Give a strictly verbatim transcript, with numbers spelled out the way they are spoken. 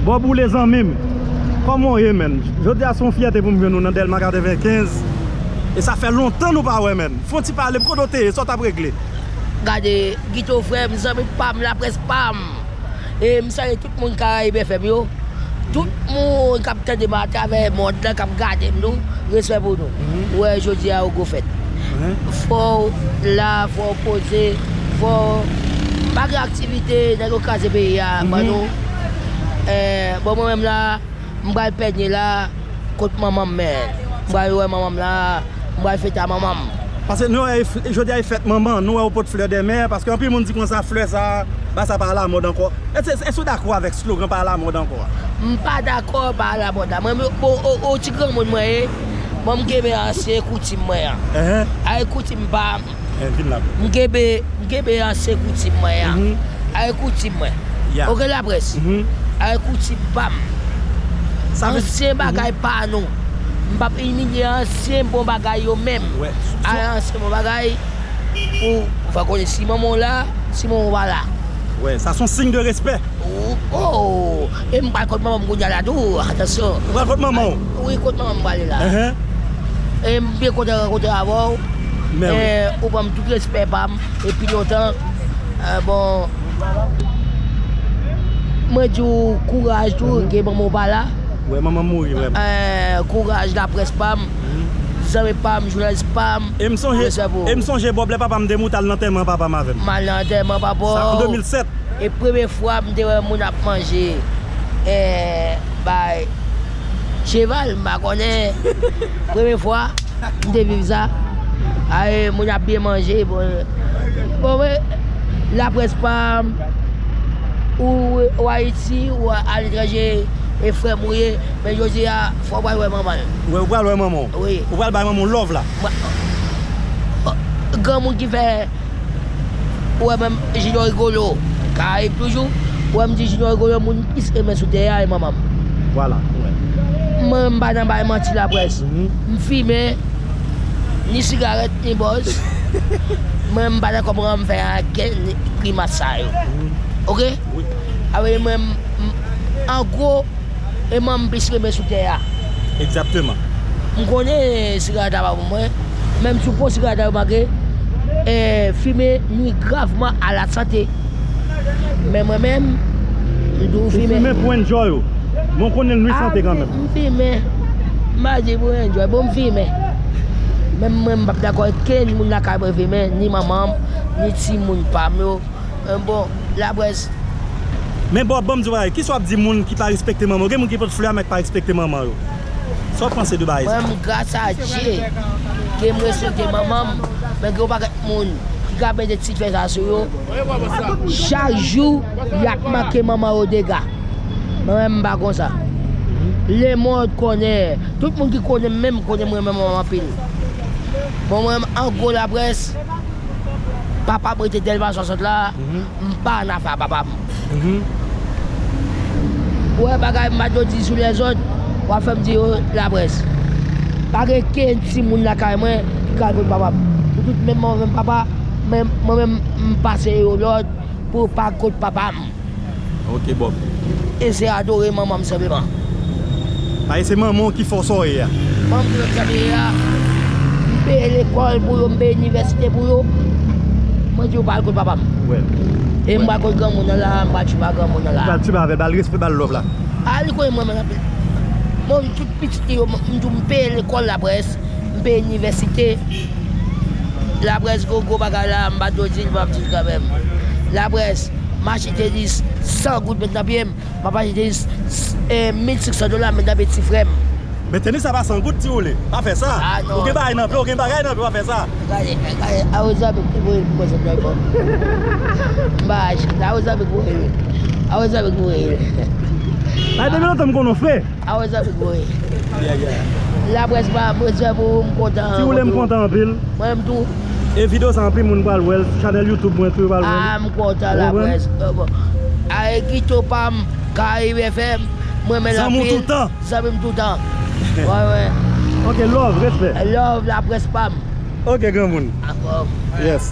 Bò boule zanmi m. Kòman w ye, menn? Jodi a se yon fyète pou m jwenn ou nan Dèlma katrevenkenz. E sa fè lontan nou pa wè, menn. Fè yon ti pale m, kote w te ye, sa w t ap regle? Gade, Guito frè m, zanmi pa m, laprès pa m. E m salye tout moun Karayib F M yo. Tout moun k ap tande m atravè mond lan, k ap gade m tou, respè pou nou. Ou wè, jodi a, yon gwo fèt. Fò w la, fò w poze, fò w pa gen aktivite, nèg yo kraze peyi a, ban nou. Eh, bon, mwen menm la, m pral pènye la, kot manman m, men. M pral wè manman m la, m pral fete a manman m. Paske nou wè, jodi a e fèt manman, nou wè ou pot flè dèmen, paske anpil moun di konsa flè sa, ba sa pa alamòd ankò. Èske, èske w dakò avèk slogan pa alamòd ankò a? M pa dakò pa alamòd la. Mwen, bon, o, o, ti granmoun mwen ye. Bon, m kenbe ansyen koutim mwen an. Ay koutim pa m. M kenbe, m kenbe ansyen koutim mwen an. Ay koutim mwen. Oke, laprès. Ay koutim pa m. Ansyen bagay pa nou. M p ap imilye ansyen bon bagay yo menm. Ay ansyen bon bagay. Ou fè konnen si manman w la, si manman w pa la. Wè, sa se yon siy de respè. Oh, oh. E m pral kot manman m kounye a la tou. Atansyon. Ou pral kot manman w? Wi, kot manman m prale la. E m byen kontan rankontre avè w. E ou ban m tout respè pa m. Epi lontan, eh, bon, mwen di w kouraj tou, gen manman w pa la. Wè, manman m mouri vrèman. Eh, kouraj laprès pa m, zanmi pa m, jounalis pa m. E m sonje, e m sonje Bòb lè papa m te mouri, t al nan antèman papa m avè m. M al nan antèman papa w. Sa an de mil sèt. E premye fwa m te wè moun ap manje, eh, bay cheval, m pa konnen. Premye fwa m te viv sa. Ay, moun ap byen manje. Bon, bon, men, laprès pa m, ou, ou Ayiti, ou aletranje, e frè m ou ye, men jodi a, fò w pral wè manman l. Wè, ou pral wè manman w. Wi. Ou pral bay manman w love la. Mwen, granmoun ki fè Ou wè menm Junior Rigolo, Karayib toujou. Ou wè m di Junior Rigolo, moun m plis renmen sou tè a e manman m. Vwala, ou wè. Mwen, m pa nan bay manti laprès. M fimen, ni sigarèt, ni bòz. Mwen, m pa nan kòb rann fè ankenn grimas sa yo. Oke? Wi. Avè mwen, m, an gwo, e manman m plis renmen sou tè a. Egzakteman. M konnen sigarèt la pa pou mwen, men m sou pon sigarèt la remake, eh, fimen nui gravman a la sante. Men mwen menm, m tou fimen. Ou fimen pou enjoy ou. Mwen konnen l nui sante kanmenm. M fimen. M pa di pou enjoy, bon, m fimen. Men mwen, m p ap dakò okenn moun lakay mwen fimen, ni manman m, ni timoun pa m yo. Eh, bon, laprès. Men Bòb, ban m di w bagay, kisa w ap di moun ki pa respekte manman yo? Gen moun ki pot flè a, men ki pa respekte manman yo. Sa w panse de bagay sa? Mwen, m, gras a Dye, ke m respekte manman m, men gen yon pakèt moun ki ka mete ti flè sa sou yo. Chak jou, y ap manke manman yo dega. Mwen menm, m pa konsa. Lemonn konnen, tout moun ki konnen m menm, konnen m renmen manman m anpil. Bon, mwen menm, an gwo, laprès, papa m rete Dèlma swasant la, m pa nan afè a papa m. Ou wè bagay m pa t di sou lèzòt, w ap fè m di yo laprès. Pa gen kenn timoun lakay mwen ki ka al kot papa m. Nou tout menm manman, menm papa, men mwen menm, m pase yo lòd pou yo pa kot papa m. Ok, Bob. E se adore manman m senpleman. Paske se manman w ki fè w sa w ye a. Manman m ki fè m sa m ye a. M peye lekòl pou yo, m peye inivèsite pou yo. Mwen di yo pa al kot papa m. Wè. E m pral kot granmoun nan la, m pral tchouba granmoun nan la. Ou pral tchouba avè l, ba l respè, ba l love la. A, li konn mwen menm anpil. Mwen, tout pitit li yo, m, m di w, m peye lekòl laprès, m peye inivèsite. Laprès, gwo, gwo bagay la, m pa t di w di l, m ap di l kanmenm. Laprès, m achte tenis san goud met nan pye m, m ap achte tenis, eh, mil senk san dola met nan pye ti frè m. Men tenis sa pa san goud, ti woule. Pa fè sa. A, non. Ou gen bagay nan pye, ou gen bagay nan pye, pa fè sa. Gade, gade, a yon zanmi ki voye l pou mwen, se nòmal. M pa achte, a yon zanmi ki voye l. A yon zanmi ki voye l. Ay, depi lontan m konnen w, frè. A wè sa, big boy. Yeah, yeah. Laprès pa, mwen se pou m kontan. Si w le m kontan anpil. Mwen menm tou. E videyo sa anpil moun pral wè l sou chanèl YouTube mwen tou, yo pral wè l. A, m kontan laprès. Bon. Ay, Guito pa m, Karayib F M, mwen renmen l anpil. Zanmi w toutan. Zanmi m toutan. Wè, wè. Ok, love, respè. Love, laprès pa m. Ok, granmoun. Dakò. Yes.